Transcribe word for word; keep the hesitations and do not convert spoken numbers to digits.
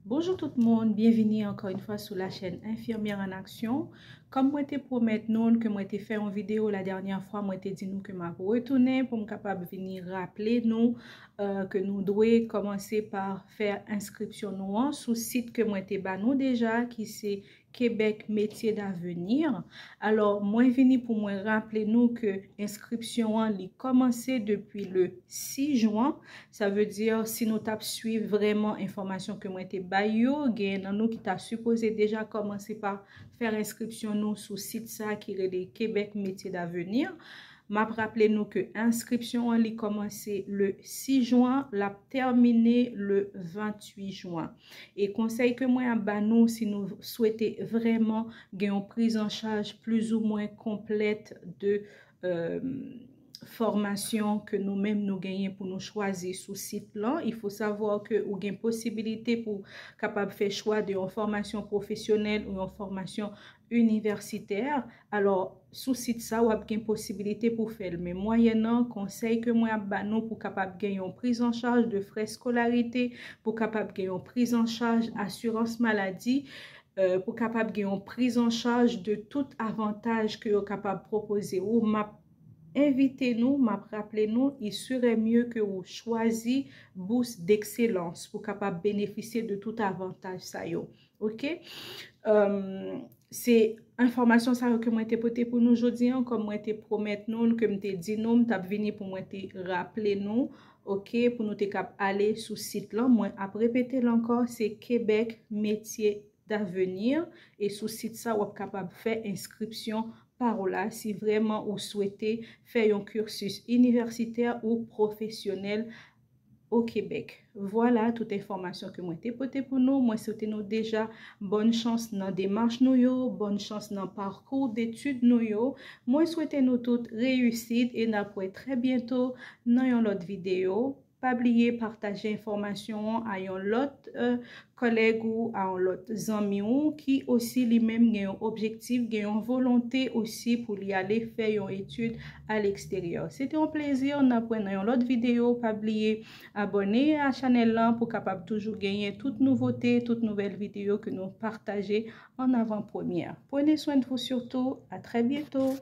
Bonjou tout moun, byenvini ankò yon fwa sou la chèn Infirmière en Action. Kòm mwen te pwomèt nou ke mwen te fè yon videyo la dènyè fwa, mwen te di nou ke m ap retounen pou m kapab vini raple nou, euh, ke nou dwe kòmanse pa fè enskripsyon nou an sou sit ke mwen te ba nou deja, ki se Québec Métiers d'Avenir. Alò, mwen vini pou mwen raple nou ke enskripsyon an, li kòmanse depi le sis jwen. Sa vle di, si nou t ap swiv vrèman enfòmasyon ke mwen te bay yo, genyen nan nou ki ta sipoze deja kòmanse pa fè enskripsyon nou sou sit sa ki rele Québec Métiers d'Avenir. M ap raple nou ke enskripsyon an, li kòmanse le sis jwen, l ap tèmine le venntuit jwen. E konsèy ke mwen ap ba nou, si nou swete vrèman gen yon prizanchaj plizoumwen konplèt de, euh, fòmasyon ke nou menm nou genyen pou nou chwazi sou sit lan, il faut savoir ke ou gen posibilite pou kapab fè chwa de yon fòmasyon pwofesyonèl ou yon fòmasyon inivèsitè. Alò, sou sit sa, w ap gen posibilite pou fè l. Men mwayèn nan, konsèy ke mwen ap ba nou pou kapab gen yon prizanchaj de frè skolarite, pou kapab gen yon prizanchaj asirans maladi, euh, pou kapab gen yon prizanchaj de tout avantaj ke yo kapab pwopoze ou, m ap envite nou, m ap raple nou, il serait mieux que ou chwazi bous dekselans pou kapab benefisye de tout avantaj sa yo. Ok? Euh, se enfòmasyon sa yo ke mwen te pote pou nou jodi an, kòm mwen te pwomèt nou, ke m te di nou, m t ap vini pou mwen te raple nou, ok, pou nou te kab ale sou sit lan. Mwen ap repete l ankò, se Québec Métiers d'Avenir. E sou sit sa, w ap kapab fè enskripsyon pa w la si vrèman ou swete fè yon cursus inivèsitè ou pwofesyonèl o Kebèk. Vwala tout enfòmasyon ke mwen te pote pou nou. Mwen swete nou deja bòn chans nan demach nou yo, bòn chans nan pakou detid nou yo. Mwen swete nou tout reyisit e n ap wè trè byento nan yon lòt videyo. Pa bliye pataje enfòmasyon an a yon lòt, euh, kòlèg ou, a yon lòt zanmi ou ki osi li menm gen yon objektif, gen yon volonte osi pou li ale fè yon etid a leksteryè. Se te yon plezi, n ap wè nan yon lòt videyo. Pa bliye abòne a chanèl lan pou kapab toujou genyen tout nouvote, tout nouvèl videyo ke nou pataje an avan premyè. Prenez soin de vous surtout. À très bientôt.